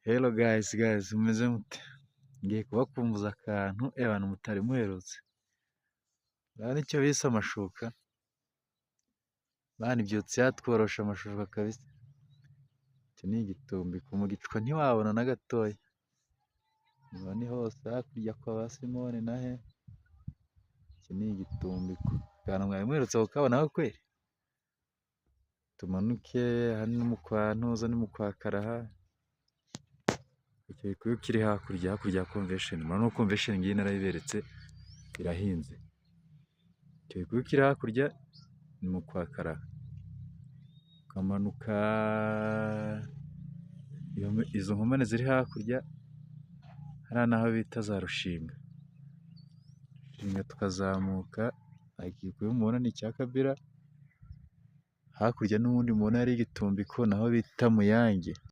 Hello guys, guys, mumeze mute? Ngiye kubakumbuza akantu abantu mutari muherutse. Urabona icyo bise amashuka? Imana ibyutse yatworosha amashuka kabisa. Iki ni igitumbiko, mu gicuku ntiwabona na gatoya. Ubu ni hose hakurya kwa ba Simoni na he, iki ni igitumbiko. Akantu mwari muherutse kukabonaho kweri? Tumanuke hano ni mu kwa Ntuza, ni mu kwa Karaha, icyo gikuyu kiri hakurya, hakurya ya Convention. Murabona ko Convention ngiyi narayiberetse, irahinze. Icyo gikuyu kiri hakurya ni mu kwa Karaha. Ukamanuka izo nkomane ziri hakurya, hariya ni aho bita za Rushinga. Rushinga tukazamuka, igikuyu mubona ni icya Kabila, hakurya n'ubundi mubona hari igitumbiko naho bita Muyange.